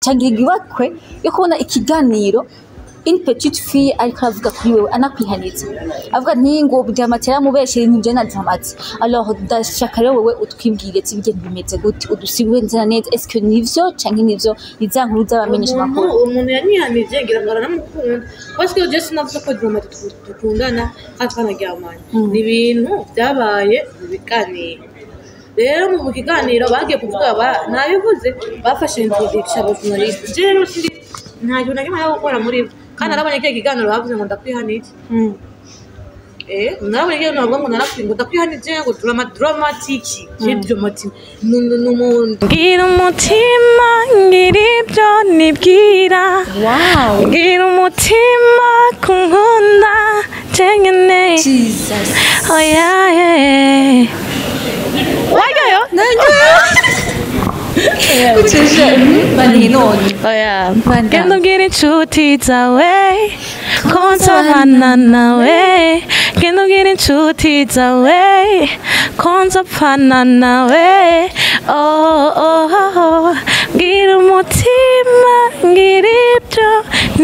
Cangira ibakwe yo kubona ikiganiro, une petite fille ariko aravuga kuri wewe, anakwihaniza, avuga nti ngo Dramati yaramubeshe ibintu byo na Dramati. Alors ndashaka rero wewe utwibwire ati ibigenda bimeze gute, udusigure neza neza, est-ce que nivyo canke nivyo ni za nkuru z'abamenyesha Umuntu makuru? Umuntu yanyihanije, ngira ngo aranamukunda, parce que je sinavuze ko Dramati dukundana kandi twanaryamanye. Ni ibintu byabaye mu biganiro. Rero mu kiganiro bagiye kuvuga nabivuze, bafashe introduction aba journaliste. Je rero sindi, nta kintu na kimwe nari gukora muri bo, kandi narabonye kiriya kiganiro bavuze ngo ndakwihanije. Narabonye kiriya bavuga ngo narakwiye, ngo ndakwihanije, ngo dramatiki je dramatique ni umuntu. Ngira umutima, ngira ibyo nibwira. Wow. Ngira umutima kunkunda jenyine. Jesus. Oya, yeah. Wajyayo. Bani none. Oya. Banda. Genda ubwira inshuti zawe ko nzabana nawe, genda ubwira inshuti zawe ko nzapfana nawe. Oh. Ngira umutima, ngira ibyo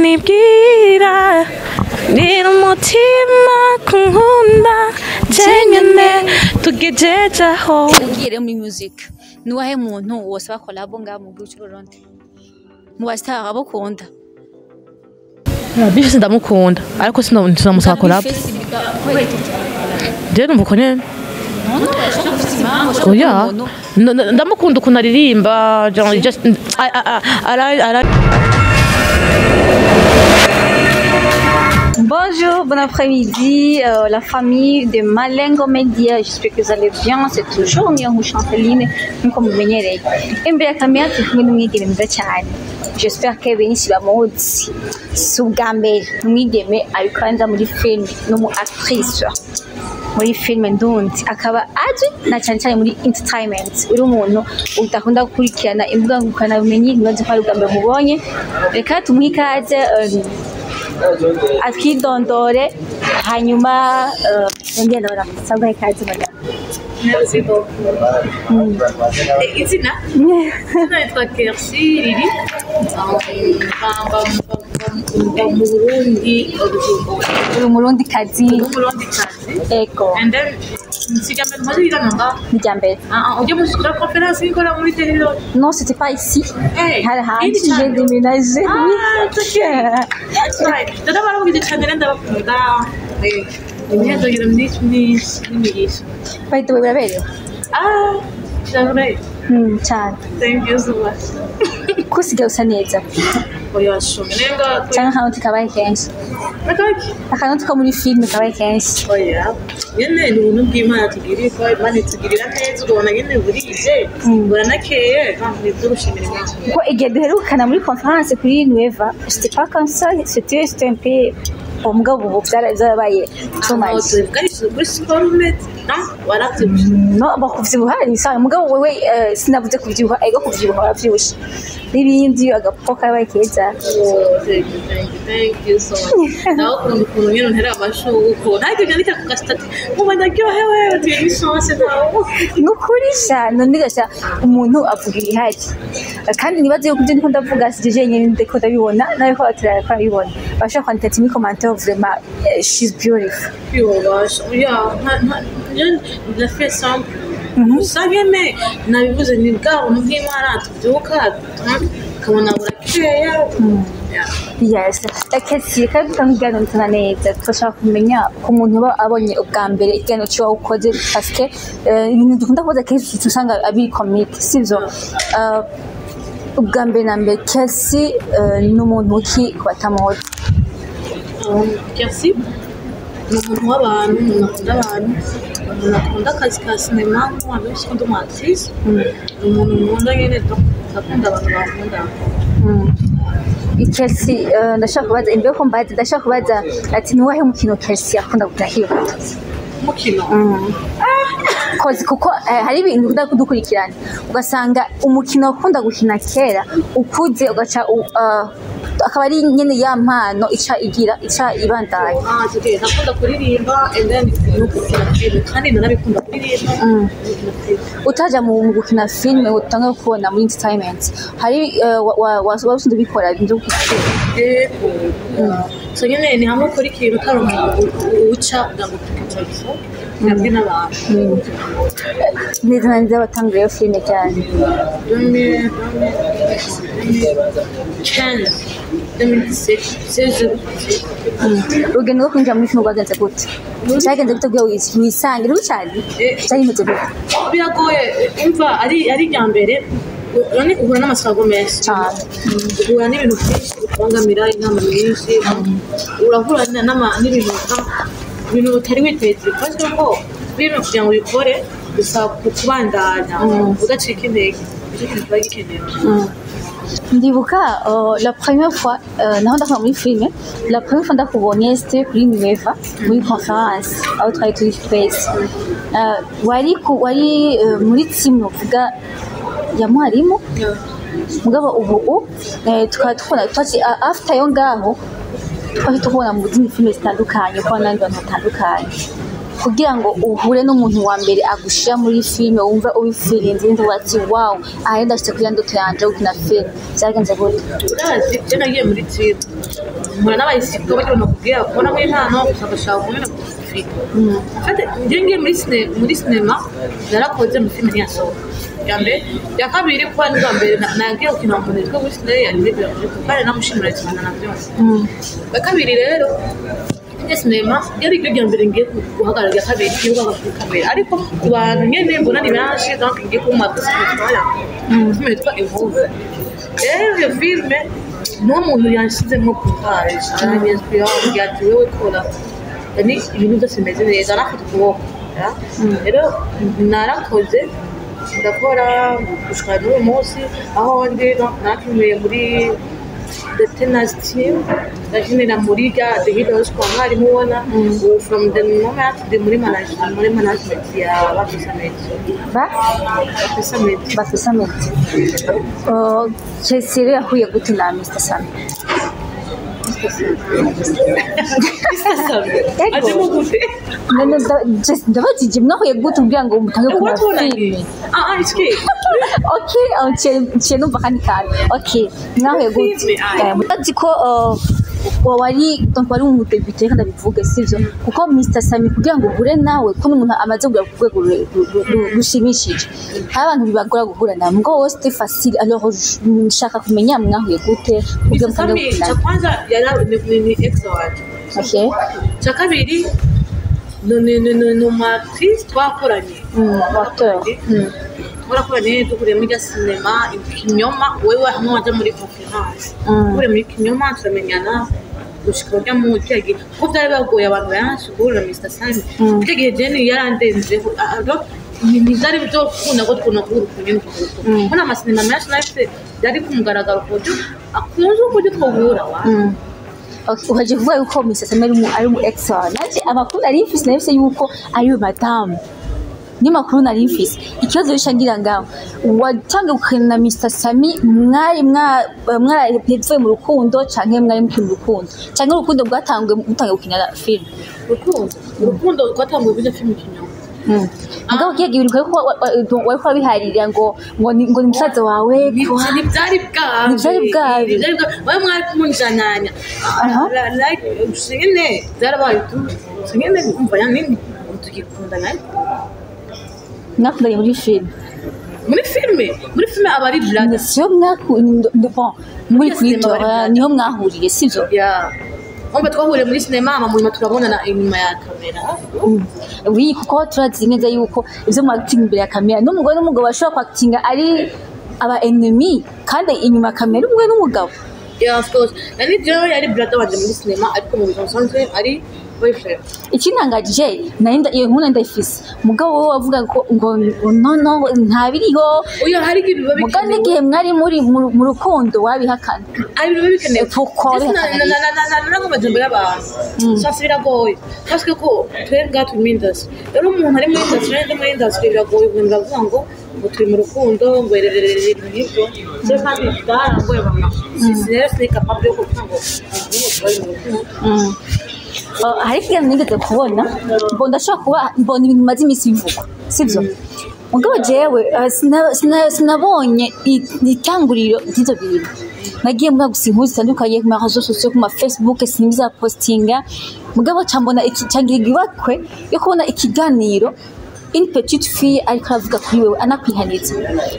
nibwira, ngira umutima kunkunda jenyine tugejeje aho. Ugiye rero muri music, ni wahe muntu wosaba collabo ngaha mu gihugu cy'u Burundi mu ba star abo ukunda? Bifise, ndamukunda, ariko sinamusaba collab. Je numva uko nyene. Oya. Ndamukunda ukuntu aririmba, genre just ara. Bonjour, bon après-midi, la famille de Malengo Media. J'espère que vous allez bien. C'est toujours Niyo Chanteline, nkuko mumenyereye. Imbere ya kamera turi kumwe n'umwigeme mwiza cyane. J'espère que benshi bamuzi. Si ubwa mbere, ni umwigeme abikora neza muri film, ni umu actrice muri filime ndundi, akaba azwi na cyane cyane muri entertainment. Uri umuntu udakunda gukurikirana imbuga ngurukanabumenyi, ntibaze ko ari ubwa mbere mubonye. Reka tumuhe ikaze, atwidondore, hanyuma yongere ndabaramutsa. Sabwa ikaze, madame. Merci beaucoup. Izina yitwa Kersi Riri. Mba mu Burundi, Bujumbura. Uri umurundi kazi? Umurundi kazi. Ego. And then nsiga mbere maze yiga nga. Ni irya mbere. Ah, ujye muri la conférence ikora muri Terilo. Non, c'était pas ici. Hey, hari hanze, iri j'ai cyane. déménagé, oui. Ah, it's okay. That's right. Dada baravuze cyane rero, ndabakunda. Imyizogero myinshi myinshi n'imigisha. By the way, uraberewe. Ah, cyane. Cyane. Thank you so much. Ko usigaye usa neza. Oya, shome nenga. Cyangwa akanoti kabaye kenshi. Akaki? Akanoti ko muri filime kabaye kenshi. Oya. Nyene ni ubuntu bw'Imana tugiriye, ko Imana itugirira neza, ukabona nyene burije, buranakeye, ni ibyo gushimira Imana. Kuko igihe duherukana muri conférence kuri Nueva, c'était pas comme ça, c'était un peu umugabo, ubu byarabaye too much. Kuri siporo umeze, non? Warabyibushe. No, bo kuvyibuha ni sawa, mugabo wewe, sinavuze kuvyibuha, ego kuvyibuha waravyibushe n'ibindi, agapo kabaye keza. Oh, thank you, thank you, thank you so much. Nawe ukunda ukuntu nyene untera amashugu, ukuntu ariko nyandika ku gasitati nkumva ndaryohewe, utuye n'ishonse nawe. Ni ukuri sha, none gasha umuntu avuga ibihari, kandi nibaze yuko ibyo ndiko ndavuga si jewe jenyine ndiko ndabibona, nawe ko batarabibona bashobora kwandika ati muri commentaire: "Vraiment, she's beautiful." Yobasha, oya, njye ndafite simple gusa nyene nabivuze, ni bwa buntu bw'Imana, tubyuka tukabona burakeye. Yeah. Yes. Kesi, reka dutanga ikiganiro bitana neza. Turashaka kumenya ku muntu uba abonye ubwa mbere ikiganiro cy'iwawe ukoze, parce que ibintu dukunda kubaza kenshi usanga ari comique, sivyo? Ubwa mbere na mbere, Kesi ni umuntu ki ku batamuzi? Kersi ni umuntu w'abantu, umuntu akunda abantu, umuntu akunda akazi ka sinema, nk'abantu benshi ko ndi umu actrice. Ni umuntu nkunda nyene, donc ndakunda abantu bankunda. Kesi, ndashaka kubaza, imbere yuko mbaza, ndashaka kubaza ati ni uwahe mukino Kesi akunda gukina akiri muto? Umukino? Kozi kuko hari ibintu ukunda kudukurikirana, ugasanga umukino wakunda gukina kera, ukuze ugaca Akaba ari nyene ya mpano ica igira ica ibandanya. Ah, c'est okay. Nakunda kuririmba and then no gukina filime, kandi ndanabikunda kuririmba no gukina filime. Utaja mu gukina filime, utange kubona muri entertainment, hari waba usanzwe ubikora ibintu byo gukina filime? Yego. So nyine ni hamwe ukora ikintu utaronka uca kugira ngo tukica gisohoke nabwe n'abantu. Neza na neza watanguye iyo filime cyane? 2015, 2017, 16. Urugendo rwo kwinjira muri filime rwagenze gute? Cyagenze gute kugira wisange uri cyane? Cyari bimeze gute? Biragoye, umva, ari irya mbere urani uhura n'amasago menshi Cyane. Uhura n'ibintu byinshi bikubangamira, inama nyinshi, urahura n'ibintu ibintu utari witeze, parce ko bino kugira ngo ubikore bisaba kubandanya udacika intege, nicyo kintu kiba gikenewe. Ndibuka la première fois naho ndakora muri filime, la première fois ndakubonye, c'était kuri Nueva muri conférence aho twari turi twese. Wari muri team uvuga ya mwarimu, mugabo ubu tukaba tubona twaci after yo ngaho twaje tukubona mu zindi filime zitandukanye, kubona n'abandi bantu batandukanye, kugira ngo uhure n'umuntu wa mbere agushira muri filime, wumva ubifirinze neza, uvuga ati: "Wow, aha rero ndashitse kuri ya ndoto yanje yo gukina filime." Byagenze gute? Urazi, je nagiye muri team mpura n'abayisiko bagira bakubwira kubonamo impano gusa bagashaka kumena kufika. En fait, njye ngiye muri cinéma, narakoze mu filime ntiyasohoka ya mbere. Ya kabiri, kuba ni bwa mbere nagiye gukina mu muntu witwa Whitney yanjye, kandi namushimira cyane na byose. Ya kabiri rero njye cinéma yari iryo rya mbere ngiye guhagarara, rya kabiri ngiye guhagarara kuri kamera, ariko ku bantu nyene mbona ni benshi, donc ngiye kuba umu actrice principale filime yitwa Inkovu. Rero iyo filime niwo muntu yanshizemo courage, aranyinspira, ambwira ati: "Wewe kora, yani ibintu byose bimeze neza." Arafata ukuboko ya. Rero narakoze, ndakora gushika n'uyu munsi aho ndi. Nakiniye muri The Tennis Team, ndakinira muri ga The Heroes kwa mwarimu ubona. Ubu from the moment ndi muri management ya Bafisa Media. Ba Bafisa Media. Bafisa Media. Chelsea rero yahuye gute na Mr Sami? Ego. Ajemo gute? Ndabajije mwahuye gute kugira ngo mutange gukina Watubonanye? filime. Ah ah, it's okay. Okay, ciye numva kandi kantu. Okay, mwahuye gute? Filime, ah. Urazi ko wari, donc wari umu débutant, kandi abivuge sivyo, kuko Mr Sami kugira ngo uhure nawe, ko n'umuntu amaze kugera ku rwego rushimishije, hari abantu bibagora guhura nawe, ngo wowe c'était facile. Alors nshaka kumenya mwahuye gute kugira Mr. mutange Sami, gukina. cha kwanza yari ni ex wanje. Okay. Cha kabiri ni umu actrice twakoranye. Acteur. Twarakoranye, duhuriye muri cinéma Ikinyoma, wewe hamwe waja muri conférence. Duhuriye muri Kinyoma, turamenyana gushika urya mu kiriya gihe, kuko byari bagoye abantu benshi guhurira na Mr Sami. Kiriya gihe Jenny yarandenzeho. Ah, ah, donc ntibyari byo gukunda ko twuna guhura ukuntu nyine ukuntu. Kuko n'amasinema menshi nahise yari ku mugaragaro, ku buryo akunze uburyo twohura wa. Okay, ukaje kuvuga yuko Mr Sami ari umu ex wawe. Nanje amakuru nari mfise, nari mfise yuko ari we madamu, niyo makuru nari mfise. Ikibazo rero ngira ngaho, watanga gukina na Mr Sami, mwari mwaravuye mu rukundo canke mwari mukiri mu rukundo, canke urukundo rwatanguye mutangiye gukina film? Urukundo rwatanguye kuri filime Ikinyoma. Mugabo kiya gihe uribuka yuko wariko urabiharira ngo ni musaza wawe kwa? Ntibyari bwabe. Ntivyari bwabe. Ntivyari bwabe, wowe mwari kumunjananya. Like gusa nyine byarabaye tu, gusa nyine umva ya nini tugikundana ariko. Mwakundanye muri film? Muri filime aba ari brother. Siyo bon, muri Muri cinema kuri bari brother. niho mwahuriye, sivyo? Yeah, umva, twahuriye muri sinema, hama munyuma turabonana inyuma ya kamera. Oui, kuko turazi neza yuko ivyo mu acting imbere ya kamera, n'umugore n'umugabo bashobora kwactinga ari aba enemy, kandi inyuma ya kamera umugore n'umugabo. Yeah, of course, yani jewe yari brother wanje muri sinema, ariko mu buzima busanzwe ari boyfriend. Ikintangaje, nari iyo nkuru nari ndayifise, mugabo wowe wavuga ko ngo no no ntabiriho. Oya, hari igihe biba Mugabo bikenewe. n'igihe mwari muri mu rukundo wabihakana. Ari biba bikenewe. Pourquoi Ndetse wabihakana? N'amajambo y'abantu sasa biragoye, parce que ko twebwe ngaha turi muri industry. Rero umuntu ari muri industry, ndi muri industry, biragoye umuntu biravuga ngo Ngo turi mu rukundo, ngo erererere, ibintu nk'ibyo. Je kandi bwarangoye mama, rero sini capable yo kuvuga ngo ngo bari mu rukundo. Hari ikiganiro nigeze kubona, mbona ndashobora kuba mbona ibintu bimaze iminsi bivugwa, sibyo? Mugabo jewe sinabonye itanguriro ry'ivyo bintu. Nagiye mbona gusa inkuru zitandukanye ku ma réseaux sociaux, ku ma Facebook, sinzi postinga. Mugabo ca mbona iki, cangira igibakwe yo kubona ikiganiro, une petite fille ariko aravuga kuri wewe, anakwihaniza,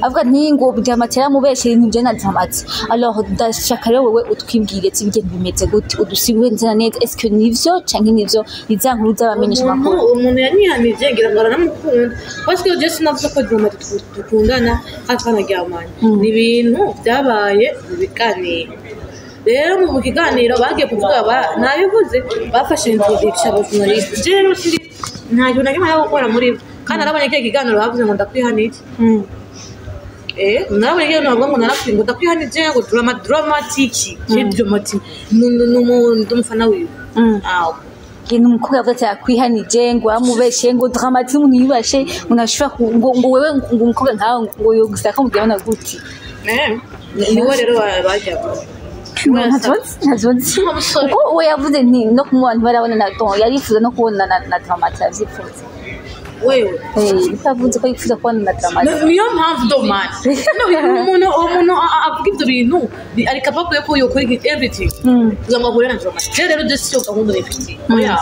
avuga nti ngo Dramati yaramubeshe ibintu bijanye na Dramati. Alors ndashaka rero wewe utwibwire ati ibintu bimeze gute, udusigure neza na neza, est-ce que nivyo canke nivyo, ni za nkuru z'abamenyesha Umuntu makuru? Umuntu yanyihanije, ngira ngo aranamukunda, parce que je sinavuze ko Dramati dukundana kandi twanaryamanye. Ni ibintu byabaye mu biganiro. Rero mu kiganiro bagiye kuvuga nabivuze, bafashe introduction aba journaliste. Je rero siri nta kintu na kimwe yo gukora muri bo, kandi narabonye kiriya kiganiro bavuze ngo ndakwihanije. Narabonye kiriya bavuga ngo narakwiye, ngo ndakwihanije, ngo dramatiki je Dramati ni umuntu umufana wiwe. Ah. Ni umukobwa yavuze ati yakwihanije, ngo wamubeshe, ngo Dramati umuntu yubashe, ngo ntashobora ngo wewe, ngo umukobwa nkawe ngo yogusaka mugabana gute? Niwe rero bajyaga. Ntavyo nzi, kuko we yavuze nti no kumubona ntibarabona na don yarifuza no kubona na Dramati yavyifuza. Wewe. Eh, yavuze ko yifuza kubona na Dramati. Niyo mpamvu domani no umuntu, uwo muntu avuga ibyo bintu ari capable yo yokora everything kugira ngo ahure na Dramati. Je rero je siyo gahunda nifitiye, oya.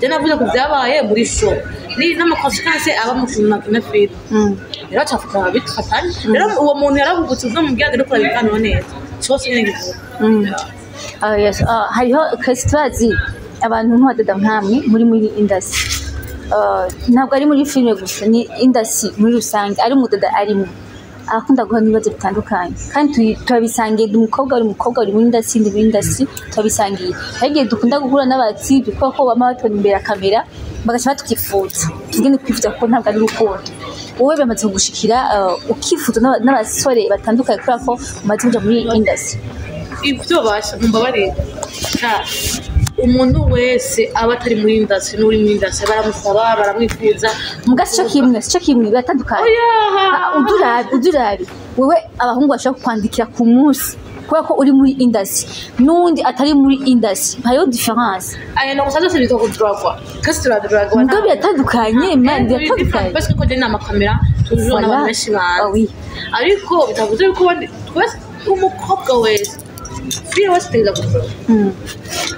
Je navuze ko byabaye muri show ni n'ama conséquences aba mu kintu na film. Rero acafata bifatanye. Rero uwo muntu yarahubutse, uvuga mu byago no kuraba ibiganiro neza cyose nyine ngivuga. Ah, yes. Ah, hariho twese turazi abantu nk'abadada nkamwe muri industry. Ntabwo ari muri filime gusa, ni industry muri rusange, ari umudada arimo arakunda guhura n'ibibazo bitandukanye, kandi turabisangiye. Ndi umukobwa, uri umukobwa, uri muri industry, ndi muri industry, turabisangiye. Hari igihe dukunda guhura n'abatipe kubera ko bama batona imbere ya kamera, bagaca batwifuza. Tugende kwifuza kuko ntabwo ari urukundo. Wowe bamaze kugushikira, ukifuza n'abasore batandukanye kubera ko umaze kuja muri industry? Ibyo basha mumbabarire. Umuntu wese aba atari muri industry n'uri muri industry baramusaba, baramwifuza. Muga sico kimwe, sico kimwe, biratandukanye. Oya. Ah, udurabi wewe, abahungu bashobora kukwandikira ku munsi kubera ko uri muri industry n'uwundi atari muri industry, hariho différence. Aya no gusa byose bitwa kudragwa, twese turadragwa. Muga biratandukanye man, biratandukanye. Parce que ko ni amakamera toujours Voilà. n'abantu benshi Ah bazi. oui. Ariko bitavuze yuko abandi twese, umukobwa wese, fille wese ategereza kudragwa.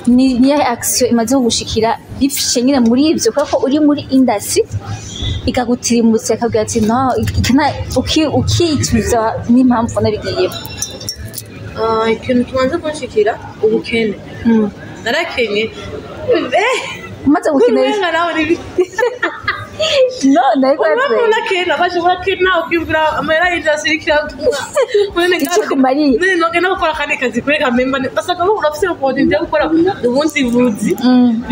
Ni yahe action imaze kugushikira bifishe nyine muri ivyo kubera ko uri muri industry, ikagutirimutsa, ikabwira ati no, ukicuza n'impamvu nabigiyemo? Ah, ikintu kibanza kunshikira, ubukene. Narakenye. Umaze gukina? Umenga nawe ni No, nariko Urabona, urakena, baje urakena, ukibwira amahera y'industry ikiratuma Ico kumariye. none nogenda gukora akandi kazi kuri kamemba, basanga bo urafise opportunity yo gukora ubundi buzi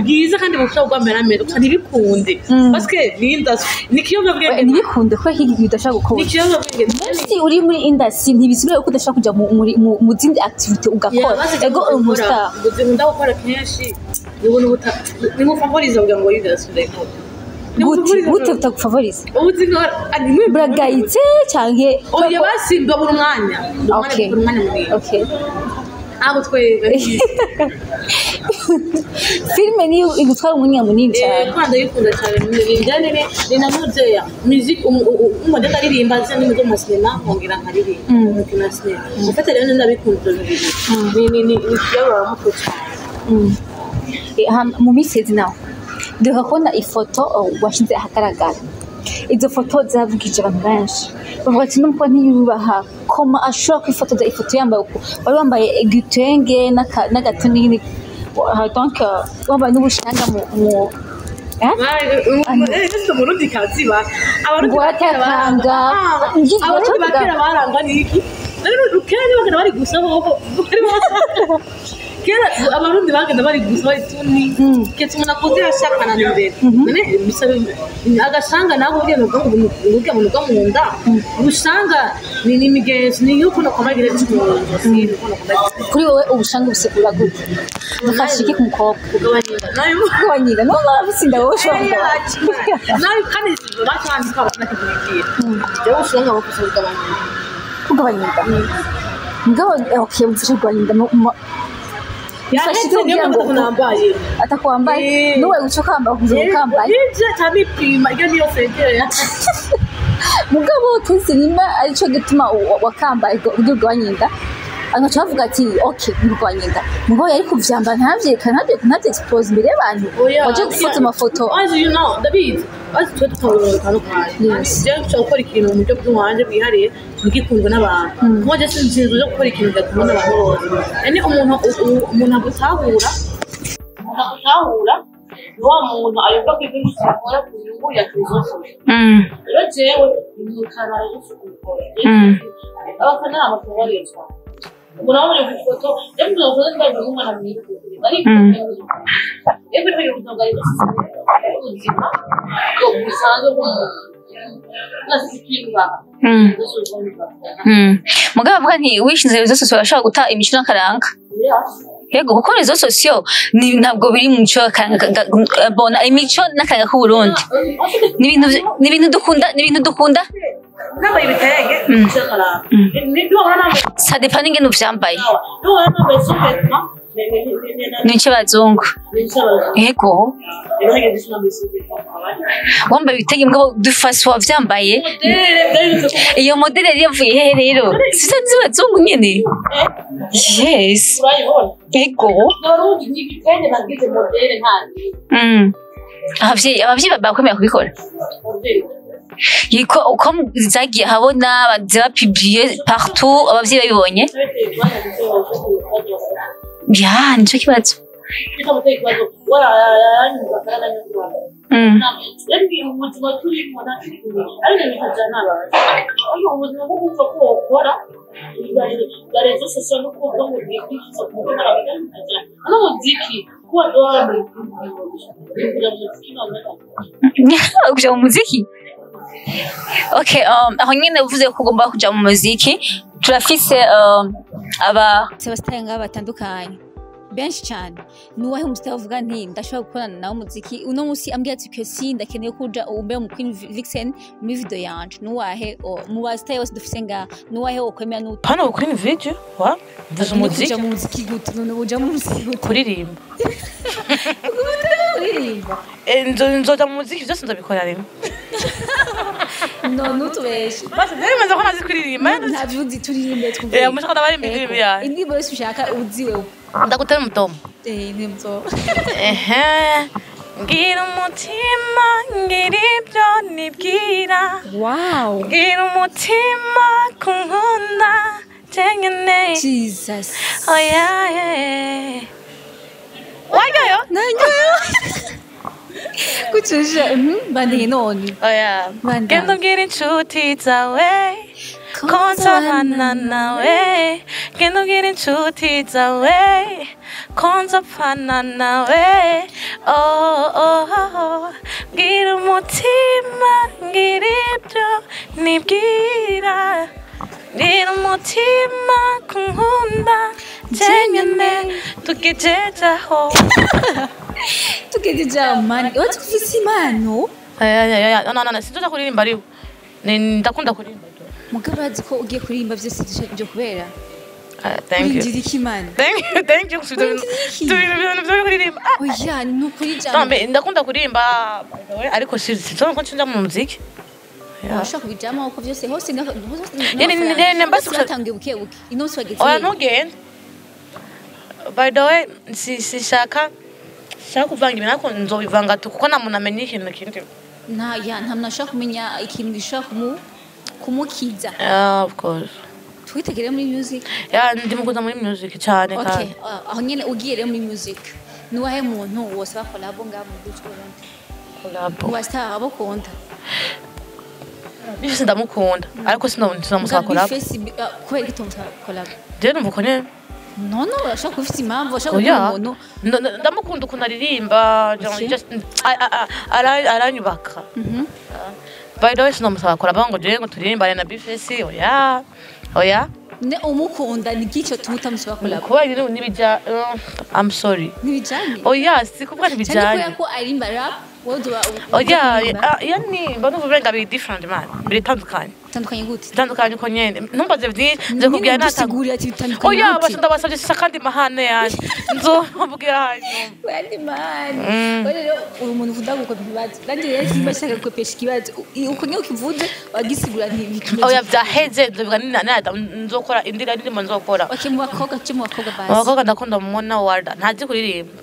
bwiza kandi bushobora kuguha amahera meza, gusa ntibikunde parce que ni industry, ni ikiyobyabwenge. Ntibikunde kubera ko ikintu udashobora Ni gukora. ikiyobyabwenge. Si uri muri industry ntibisigura ko udashobora kuja mu zindi activity ugakora. Ego, uri umustar. Ubuzi nkunda gukora kenshi ni ubuntu buta ni nkufavoriza kugira ngo industry ndayikora. Gute gute utagufavoriza? Ubuzi nkora ni Buragayitse canke? Oya, basimba buri mwanya. Buri mwanya munini. Ntabwo twebwe. Filime niyo igutwara umwanya munini cyane. Kandi ndayikunda cyane, njyane ni na muzeya music, umva ndaririmba nzi n'imigo mu sinema, nkongera nkaririmba nkina sinema. Ufite rero ndabikunda ibyo bintu, ni ikiyaburamutwe cyane. Mu minsi iheze nawe duha kubona ifoto, oh, washyize ahagaragara. Izo foto zavugije abantu benshi, bavuga ati n'umukobwa ntiyubaha, koma ashobora kwifotoza ifoto yambaye uko wari wambaye igitenge n'agatuni nyine, donc wambaye n'ubushanga mu eh? Umurundi kazi ba Abarundi Ngo ba kera warakanga. barangwa. Ngiye Abarundi ba baravuga. kera barangwa n'iki rero? Kera ntibagenda bari gusa, bobo Kera abarundi bagenda bari gusa bari tuni ketse umuntu akoze yashakana imbere none bisaba agashanga nawe ugiye ngo ugiye mu ngo mu nda ubushanga ni n'imigenzo ni yuko no kwamagira cy'umuntu si uko no kwamagira. Kuri wowe ubushanga busigura gute? Bufasha iki ku mukobwa? Kugabanya nayo. Kugabanyira no babisinda wowe ushobora kugabanya. Nayo kandi bacandika bakanakigira jewe ushanga bakusa kugabanya. Kugabanya inda mugabo okay bufasha kugabanya inda yahetse niyo mpamvu nambaye. Atakwambaye nuwe uco kamba kuza ukambaye. Ije tamipima iyo niyo sengere. Mugabo twese nimba arico gituma wakambaye uburyo bugabanya inda agaca bavuga ati okay ngugabanya inda mugabo yari kuvyambara ntavyerekane ntavye expose imbere y'abantu waje gufata amafoto. As you know ndabizi azi twe tutabona bitandukanye. Yes. Jewe nshobora gukora ikintu mu buryo bw'iwanje bwihariye ntigikundwe n'abantu kuko je sinzi zo gukora ikintu gakundwa n'abantu bose. Yani umuntu umuntu agutahura ni wa muntu ayumva ko ibintu akora ku nyungu ya tuzosoje. Rero jewe nimukana gusukura abafana amafaranga cyane ubwo nawe ku ifoto rero muzokoze ndaje umwana mwiza ariko ebyo byo bari ubuzima bwo busanzwe bw'umuntu Mugabo avuga nti wishinze réseaux sociaux urashobora guta imico n'akaranga. Yego kuko réseaux sociaux ni ntabwo biri mu mico y'akaranga bona imico n'akaranga k'u Burundi. Ni ibintu dukunda, ni ibintu dukunda. Nambaye ibitenge cy'akaranga. Ça dépend n'ingene uvyambaye. Ni icy'abazungu. Yego. Wambaye ibitenge mugabo dufasi wavyambaye. Iyo modele yari yavuye hehe rero? Sisa z'abazungu nyene. Yes. Yego. Abavyeyi bakwemera kubikora. Yiko uko zagiye habona ziba publié partout abavyeyi babibonye. Ya nico kibazo. Kuja mu muziki. Okay, aho nyene uvuze ko ugomba kuja mu muziki, turafise aba Sebastian batandukanye benshi cyane. Nuwahe umusitari uvuga nti ndashobora gukorana nawe umuziki uno munsi ambwira ati kesi ndakeneye kuja ube mu Queen Vixen muri video yanje. Nuwahe mu basitari bose dufise nga nuwahe wokwemera n'utu Hano Queen Video wa mvuze umuziki kuja mu muziki gute none uja mu muziki gute kuririmba kuririmba nzoja mu muziki byose nzabikora rimwe. No nutubeshe basi nari ko nazi kuririmba ntavyo uzi turirimbe twumve mushaka ndabari indirimbo yawe indirimbo yose ushaka uzi wewe ndagutera umutomo ni mutomo ngira umutima ngira ibyo nibwira. Wow ngira umutima kunkunda jenyene Jesus oya yeah. Wajyayo nanjyeyo kucuje bandike none oya genda ubwira inshuti zawe ko nzabana nawe genda ubwira inshuti zawe ko nzapfana nawe oh oh oh ngira umutima ngira ibyo nibwira ngira umutima kunkunda jenyene tugejejeho tugejejeho mani wazi kufise impano. No sinzoja kuririmba ariwe ndakunda kuririmba mugabo urazi ko ugiye kuririmba vyose byo kubera thank you thank you tubintu byo kuririmba oya ni ukuri jana ndakunda kuririmba by the way ariko sinzo ko ncinja mu muziki ushaka kubijamo uko vyose hose ne mbasi batangiye buke buke ino swageze oya ntugende by the way si shaka kuvanga ibintu ariko nzobivanga tu kuko nta muntu amenya ikintu kindi nta ya nta muntu ashaka kumenya ikintu gishaka kumukiza. Of course twitegere muri music ya ndi mukuza muri music cyane kandi okay aho nyene ugiye rero muri music nuwahe muntu wose collab nga mu gihugu cy'Uburundi collab wasta abakunda bifise ndamukunda ariko sinamusaba collab bifise kubera iki tumusaba collab je numva ko ne No, no, urashobora kuba ufite impamvu, urashobora Oya. gukunda umuntu. Ndamukunda ukuntu aririmba. Okay. Just aranyubaka. By the way, sinamusaba collabo ngo jewe ngo turirimbane na B-Face. Oya, oya. Ne umukunda ni gico tumutamusaba collabo? Kuba ibintu n'ibijya, I'm sorry. Ntibijanye? Oya, si kuvuga Cyane ntibijyanye. kubera ko aririmba rap, wowe uzoba Oya. uririmba. Ah, yani mba numva umenga biri different, man, biritandukanye. Bitandukanye gute? Bitandukanye uko nyene, ntumbaze byinshi, nze kubwira Nyine natanga. dusigurira ati bitandukanye Oya. gute? Basha, ndabasabye, sisa kandi mahane yanjye nzobabwira hanyuma. Wandi man. Wewe rero uri umuntu ukunda gukopa ibibazo. Nanjye rero simba nshaka gukopesha ikibazo. Uko nyine ukivuze wagisigura ntibikimeze. Oya, vyaheze, nzobiga nzokora indi ndirimbo nzokora. Okay, mu bakobwa, cyo mu bakobwa basi. Abakobwa ndakunda Mona Warda, ntazi kuririmba,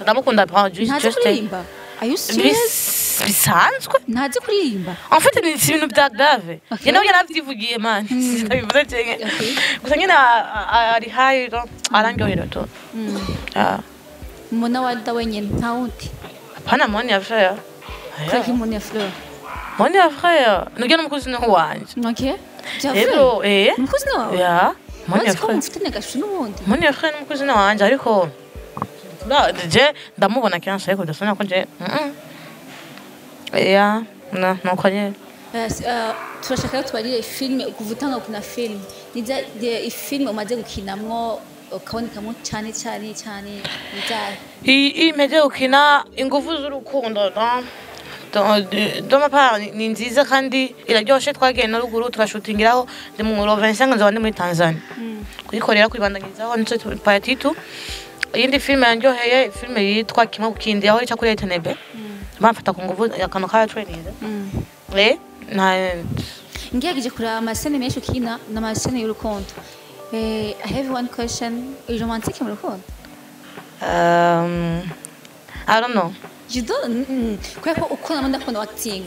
ndamukunda pa just Ntazi just kuririmba? Are you serious? Bisanzwe. Ntazi kuririmba? En fait, ni si ibintu bya grave. Okay. Njye nawe yaravyivugiye, man, ndabivuze cyane. Okay. Gusa nyine ari high, arangyohera tu. Ah. Mona Warda wenyine, nta wundi? Hapana, Moni ya Frère. Kubera ko Moni ya Fleur? Moni ya Frère nubwo n'umukozi ni wanje. Okay. Bya Rero Fleur? Umukozi wawe? Ya, Moni ya Urazi ko Frère. mufitanye agashu n'ubundi? Moni ya Frère n'umukozi wanje, ariko je ndamubona kenshi, ariko ndasona ko je ya na nuko nyene. Turashaka ko tubarire filime kuva utanga gukina filime. Niza filime umaze gukinamwo ukabonekamwo cyane cyane cyane, nizahe? Iyi imeze gukina Ingufu z'urukundo de ma part ni nziza kandi iraryoshe. Twagiye na ruguru turashutingiraho, ndi mu 25 nzoba ndi muri Tanzania kuyikorera, kwibandanyirizaho nico paratitu. Iyindi filime yanryoheye, filime yitwa Kimwe ku Kindi, aho ica kuri RTNB, bamfata ku nguvu, akantu ka training nta. Ngerageje kuraba ama scènes menshi ukina ni ama scènes y'urukundo. I have one question: uri romantique mu rukundo? I don't know. You don't? Kubera ko uko nabona ndakubona acting,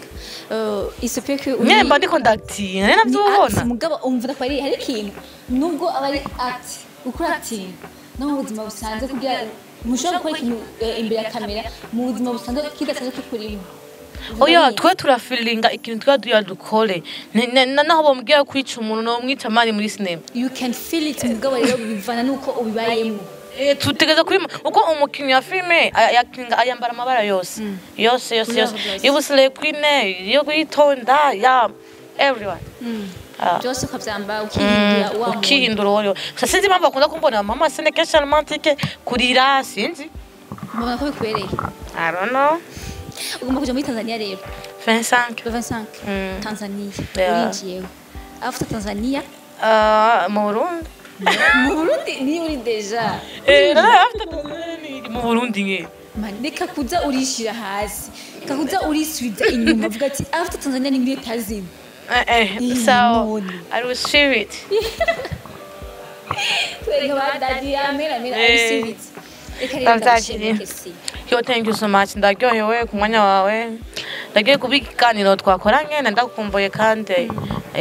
il se peut que uri Nyene mba ndiko ndactinga nari ni act. navyubona. Mugabo umva ko ari hari ikintu, nubwo aba ari act, ukora acting no mu buzima busanzwe, kugira mushobora gukora ikintu imbere ya kamera, mu buzima busanzwe kidasanzwe kikurimo. Oya, twe turafilinga ikintu twa duya dukore. Naho bamubwira kwica umuntu, nomwica mani muri sinema. You can feel it, mugabo rero bivana nuko ubibayemo. Tutegereza kuri uko umukinnyi wa filime yakinga ayambara amabara yose yose yose yose. Couleur. Y'ubusire queen, yo kwitonda, ya everyone. Ah. Byose ukabyambara, ukihindura wa muntu. Ukihindura uwo. Gusa sinzi impamvu bakunda kumbona mama scène kenshi romantique, kurira, sinzi. Mbona ko bikubereye. I don't know. Ugomba kuja muri Tanzania rero? 25. Le 25? Tanzania. Yeah. Urinjiyeho after Tanzania? Mu Burundi. Mu Burundi niyo uri déjà? After Tanzania ni mu Burundi nye. Man, reka kuza urishira hasi, reka kuza urisubiza inyuma, uvuga ati after Tanzania ni muri Etazini. So none. I will share it. Twereka ba daddy, amen amen, I receive it. Reka rero Ndavyakiriye. ndagushimire, Kesi. Yo, thank you so much. Ndaryohewe ku mwanya wawe. Ndagiye kuba ikiganiro twakoranye na ndagukumbuye kandi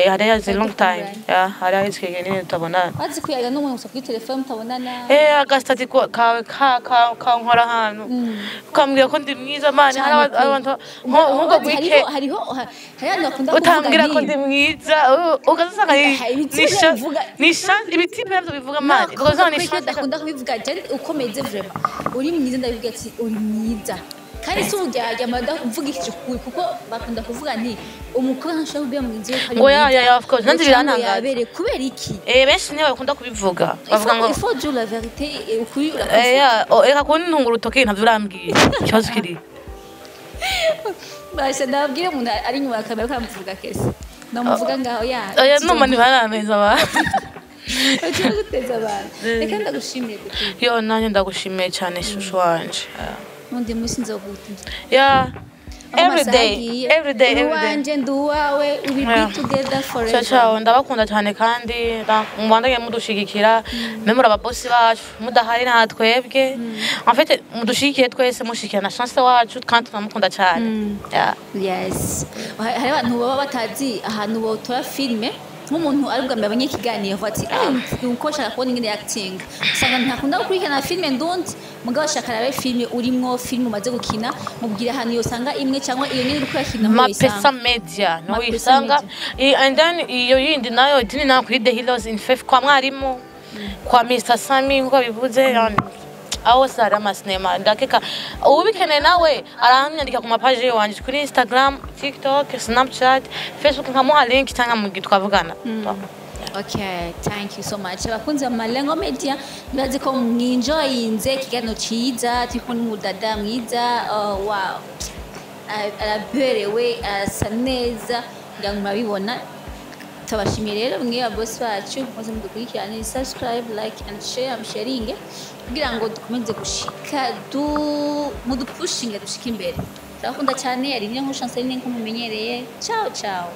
hari haze long time. Yeah, hari haheze igihe kinini tutabonana. Wazi kuyaga n'umuntu gusa kuri telefone mutabonana. Agasitati kawe ka kankora ahantu. Ukambwira ko ndi mwiza, man. Hari Cane pe. abantu nkuko Wazi, gwike hariho hari abantu bakunda kuvuga utambwira ko ndi nti mwiza, ukazasanga Ibiti ni bivuga- ni chance, ibiti navyo bivuga, man. Ntabwo Ni kubera ko chance. ndakunda kubivuga je ukomeze, vraiment uri mwiza, ndabivuga ati uri mwiza, kandi si uburyarya mvuga iki ukuri, kuko bakunda kuvuga nti umukobwa ntashobora kubwira mugenzi we ko ari Ngo ya, mwiza. ya, ya, of course. Nanjye Ngo cyangwa birantangaza. yabere kubera iki? Benshi niyo bakunda kubivuga. Bavuga ngo Il faut dire la vérité, ukuri urakuvuga. Ya, oh, reka kuntunga urutoki, ntavyo urambwiye. Ikibazo kiri. Basha ndababwire umuntu ari inyuma ya kamera ko amuvuga Kesi, namuvuga ngaho ya. Oya, numa ntibarameza ba. Ugiye guteza abantu. Reka ndagushimiye kuko Yo, nanjye ndagushimiye cyane, shushu wanje. n'undi munsi nzogutumira. Yeah. Aho Every amasaha day, agiye. every day, Uri every day. uwanje, ndi uwawe, we will Yeah. be together forever. Ciao ciao, ndabakunda cyane kandi mubandanye mudushigikira, mwe muri ababosi bacu, mudahari nta twebwe. En fait, mudushigikiye twese, mushigikira na Chance wacu kandi tunamukunda cyane. Yeah. Yes, hari abantu baba batazi ahantu botora filime, nk'umuntu ari ubwa mbere abonye ikiganiro avuga ati "Ah, uko nshaka kubona ingene acting," usanga ntakunda gukurikirana filime ndundi, mugabo ashaka arabe filime urimwo, filime umaze gukina, mubwira ahantu yosanga imwe cyangwa iyo nyene uriko urakina aho Mapesa yoyisanga. Media niho Mapesa uyisanga. And then iyo yindi nayo idini nayo kuri The Heroes in Faith kwa mwarimu. Kwa Mr Sami nkuko bivuze, aho hose hari amasinema. Ndakeka ubikeneye nawe aranyandika ku mapaji wanje kuri Instagram, TikTok, Snapchat, Facebook, nkamuha link cyangwa mu twavugana. Okay, thank you so much. Abakunzi ba Malengo Media, nibaze ko mwinjoyinze ikiganiro ciza turi kumwe n'umudada mwiza. Oh, wow. Araberewe, arasa neza, ngira ngo murabibona. Tubashimiye rero mwe ababosi bacu muze mudukurikirane, subscribe, like and share, musharinge kugira ngo dukomeze gushika du mudupushinge dushike imbere. Turabakunda cyane. Yari niyo nkuru Chanceline nko mumenyereye. Ciao ciao.